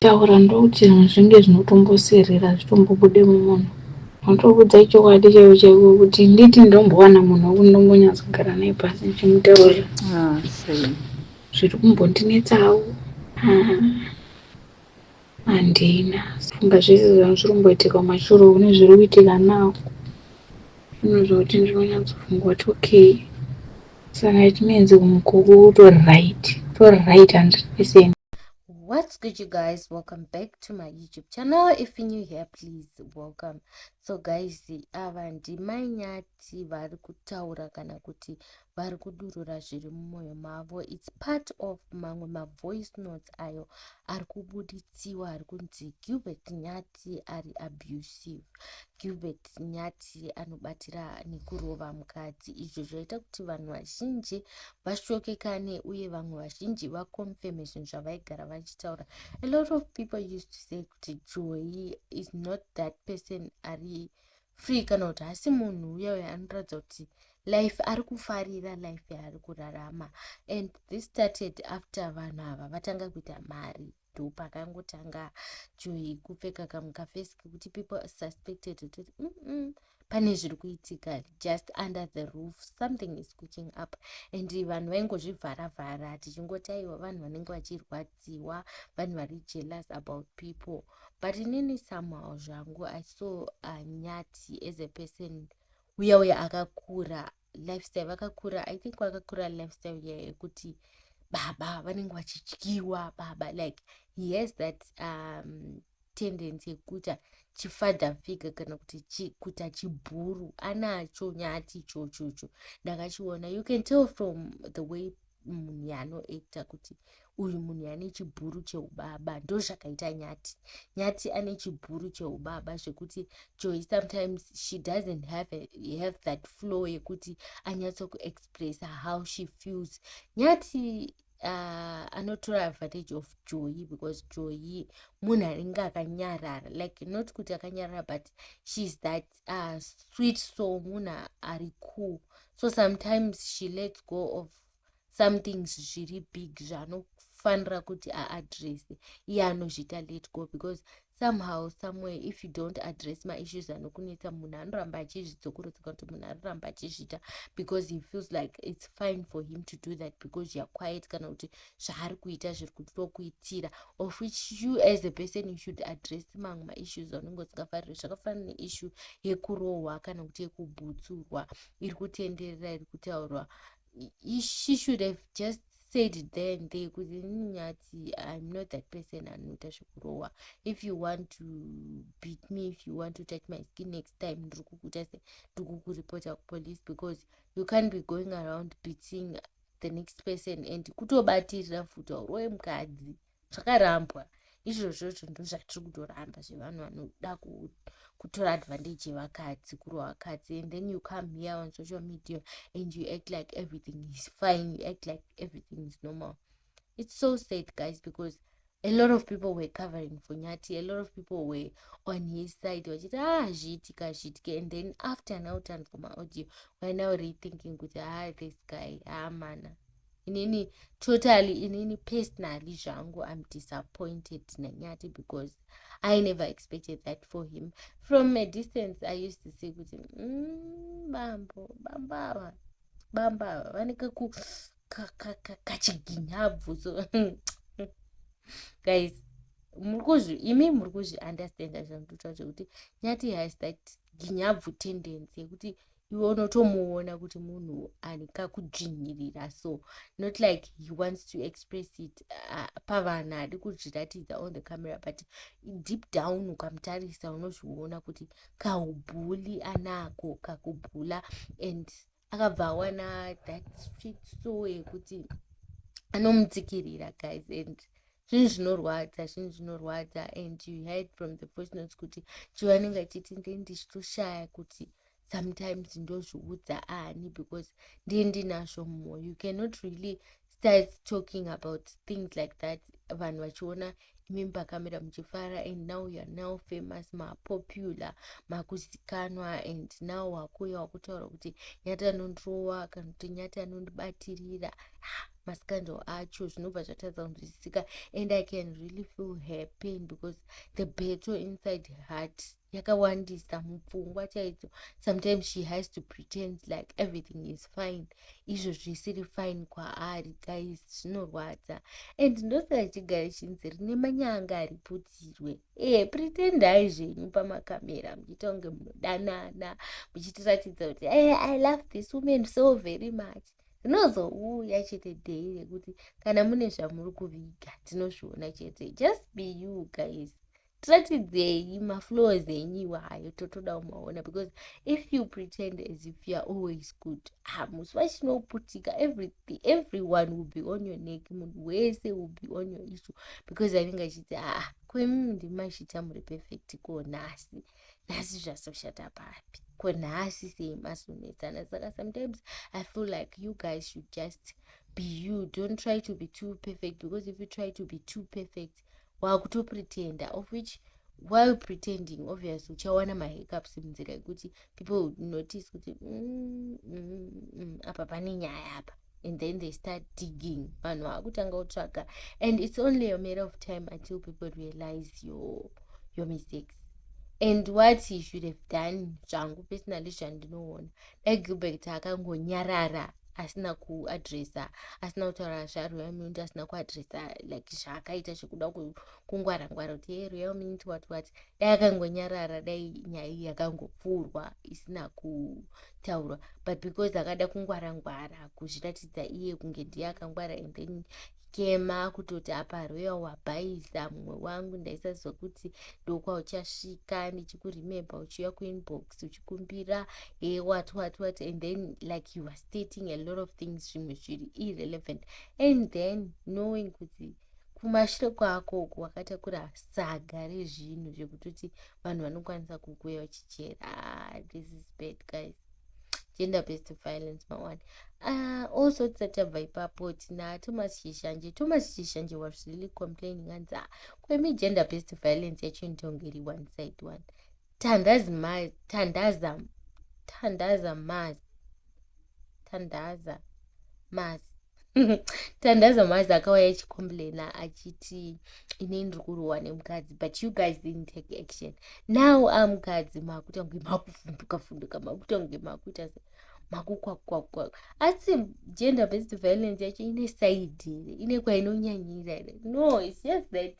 Kutaura ndokuti zvinhu zvinge zvinotomboserera zvitombobude mumunhu. Unotobudzai chokwadi chaicho chaicho kuti nditi ndombowana munhu wekuti ndombonyatsogara naye pasi ndichimutaurira Ah, sei? Zviri kumbondinetsawo. Handina funga zvese zvangu zviri kumboitika kumashure uku nezviri kuitika now. Zvinhu zvokuti ndinonyatsofunga kuti okay, saka it means kumukuku kutori right, kutori right 100%. What's good, you guys? Welcome back to my YouTube channel. If you're new here, please welcome. So guys, ava ndiMaiNyathi vari kutaura kana kuti vari kudurura zviri mumwoyo mavo. It's part of mamwe mavoice notes ayo ari kubuditsiwa ari kunzi Gilbert Nyathi ari abusive, Gilbert Nyathi anobatira nekurova mukadzi. Izvo zvaita kuti vanhu vazhinji vashokekane uye vamwe vazhinji vaconfirme zvinhu zvavaigara vachitaura. A lot of people used to say kuti Joy is not that person ari free, kana kuti hasi munhu uya uya anoratidza kuti life ari kufarira, life yaari kurarama. And this started after vanhu ava vatanga kuita mari. Ndopakangotanga Joy kupfeka kamwe kaface kekuti people suspected kuti pane zviri kuitika just under the roof, something is cooking up. And vanhu vaingozvivhara-vhara tichingoti aiwa, vanhu vanenge vachirwadziwa, vanhu vari jealous about people. But inini somehow zvangu I saw Nyathi as a person uya uya akakura lifestyle, vakakura, I think vakakura lifestyle yekuti baba vanenge vachityiwa baba. Like, he has that tendency yekuita chifather figure kana kuti kuita chibhuru anacho Nyathi ichochocho. Ndakachiona, you can tell from the way munhu yaanoacta kuti uyu munhu ane chibhuru cheubaba. Ndo zvakaita Nyathi. Nyathi ane chibhuru cheubaba zvekuti Joy sometimes she doesn't have that flow yekuti anyatsokuexpressa how she feels. Nyathi anotora advantage of Joy because Joy munhu anenge akanyarara, like not kuti akanyarara, but she's that sweet soul, munhu ari cool. So sometimes she lets go of some things zviri big zvaanofanira kuti aaddresse. Iye anozviita let go because somehow, somewhere, if you don't address maissues anokunetsa, munhu anoramba achizvidzokorodza kana kuti munhu anoramba achizviita because he feels like it's fine for him to do that because you are quiet, kana kuti zvaari kuita zviri kutokuitira, of which you as a person, you should address mamwe maissues aunenge usingafariri, zvakafanana neissue yekurohwa kana kuti yekubhutsurwa iri kutenderera, iri kutaurwa. She should have just said it there and there kuti inini Nyathi, I'm not that person anoita zvekurohwa. If you want to beat me, if you want to touch my skin next time, ndiri kukuita se ndiri kukuripota kupolice, because you can't be going around beating the next person and kutobatirira futi aurove mukadzi. Zvakarambwa izvozvozvo. Ndo zvatiri kutoramba zvevanhu vanoda kutora advantage yevakadzi, kurova vakadzi, and then you come here on social media and you act like everything is fine, you act like everything is normal. It's so sad, guys, because a lot of people were covering for Nyathi. A lot of people were on his side vachiti, "Ah, zviitika zviitike." And then after now tanzwa maaudio, we're now rethinking kuti, ah, this guy, ah mana, inini totally, inini personally zvangu, I'm disappointed naNyathi because I never expected that for him. From a distance I used to say kuti bambo, bambo ava, bambo ava vane kaku kachiginyabvu. So guys, muri kuzvi imi muri kuzviunderstanda zvandinotaura zvekuti Nyathi has that ginyabvu tendency yekuti iwe unotomuona kuti munhu ane kakudzvinyirira. So not like he wants to express it pavanhu, haadi kuzviratidza on the camera, but deep down ukamutarisa unozviona kuti kaubully anako, kakubully. And akabva awana that sweet soul yekuti anomutsikirira, guys, and zvinhu zvinorwadza, zvinhu zvinorwadza. And you heard from the voice notes kuti chivanenge achiti, "Ndee ndichitoshaya kuti sometimes ndozviudza ani because ndiye ndinazvo mumwoyo." You cannot really start talking about things like that vanhu vachiona imi pakamera muchifara. And now you are now famous, mapopular, makuzikanwa, and now wakuya wakutaura kuti Nyathi anondirowa kana kuti Nyathi anondibatirira. Mascandal acho zvinobva zvatadza kunzwisisika, and I can really feel her pain because the battle inside her heart yakawandisa mupfungwa chaidzo. Sometimes she has to pretend like everything is fine, izvo zvisiri fine kwaari. Guys, zvinorwadza, and ndosaka chigare chinzi rine manyanga hariputirwe. Pretendai zvenyu pamakamera muchiita kunge munodanana, muchitiratidza kuti, "Hey, I love this woman so very much." Rinozouya chete day rekuti kana mune zvamuri kuviga, tinozviona chete. Just be you, guys. Tiratidzei maflaws enyu iwayo, totoda kumaona, because if you pretend as if you are always good, ah, musi wachinoputika, everything, everyone will be on your neck. Munhu wese will be on your issue because anenge achiti, "Ah, kwemimi ndimachita muri perfect, ko nhasi, nhasi zvasoshata papi? Ko nhasi sei mazonetsana?" Saka sometimes I feel like you guys should just be you. Don't try to be too perfect, because if you try to be too perfect, wakutopretenda, of which while pretending, obviously uchawana mahiccups munzira yekuti people would notice kuti, apa pane nyaya apa," and then they start digging. Vanhu vaakutanga kutsvaga, and it's only a matter of time until people realize your mistakes. And what he should have done, zvangu personally zvandinoona, dai Gilbert akangonyarara, asina kuadresa, asina kutaura zvaRoyal Mint, asina kuadresa like zvaakaita zvekuda kungwara-ngwara kuti, "Ye, Royal Mint, what what." Dai akangonyarara, dai nyaya iyi yakangopfuurwa isina kutaurwa. But because akada kungwara-ngwara, kuzviratidza iye kunge ndiye akangwara, and then kema kutoti, "Apa Royal wabhaisa mumwe wangu, ndaisaziva kuti ndokwauchasvika, ndichikuremember uchiuya kuinbox uchikumbira, e what what what," and then like you are stating a lot of things, zvimwe zviri irrelevant, and then knowing kuti kumashure kwako uku wakatakura saga rezvinhu zvekutoti vanhu vanokwanisa kukuya uchichera. Ah, this is bad, guys. Gender based violence maone. Also tisati tabva ipapo, tina Thomas Chishanje. Thomas Chishanje was really complaining, anzi, "Ah, kwemi gender based violence yacho inotonge iri one side one." Tandaza, Tandaza Mas, Tandaza Mas, Tandaza Mazi akauya achicomplaina achiti, "Inei ndiri kurohwa nemukadzi, but you guys didn't take action. Now amukadzi makuita kunge makuvhunduka vhunduka, makuita kunge makuita makukwakwakwakwa." Asi gender based violence yacho ine side here? Ine kwainonyanyira here? No, it's just that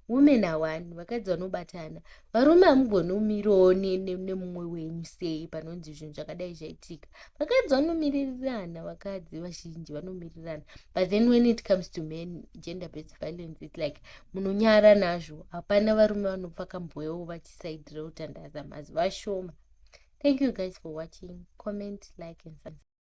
women are one, vakadzi vanobatana. Varume hamugonomirawo nemumwe wenyu sei panonzi zvinhu zvakadai zvaitika? Vakadzi vanomiririrana, vakadzi vazhinji vanomirirana, but then when it comes to men, gender based violence, it's like munonyara nazvo. Hapana varume vanopfaka mbwewo vachisaidhira kutandaza mazuva shoma. Thank you guys for watching. Comment, like and subscribe.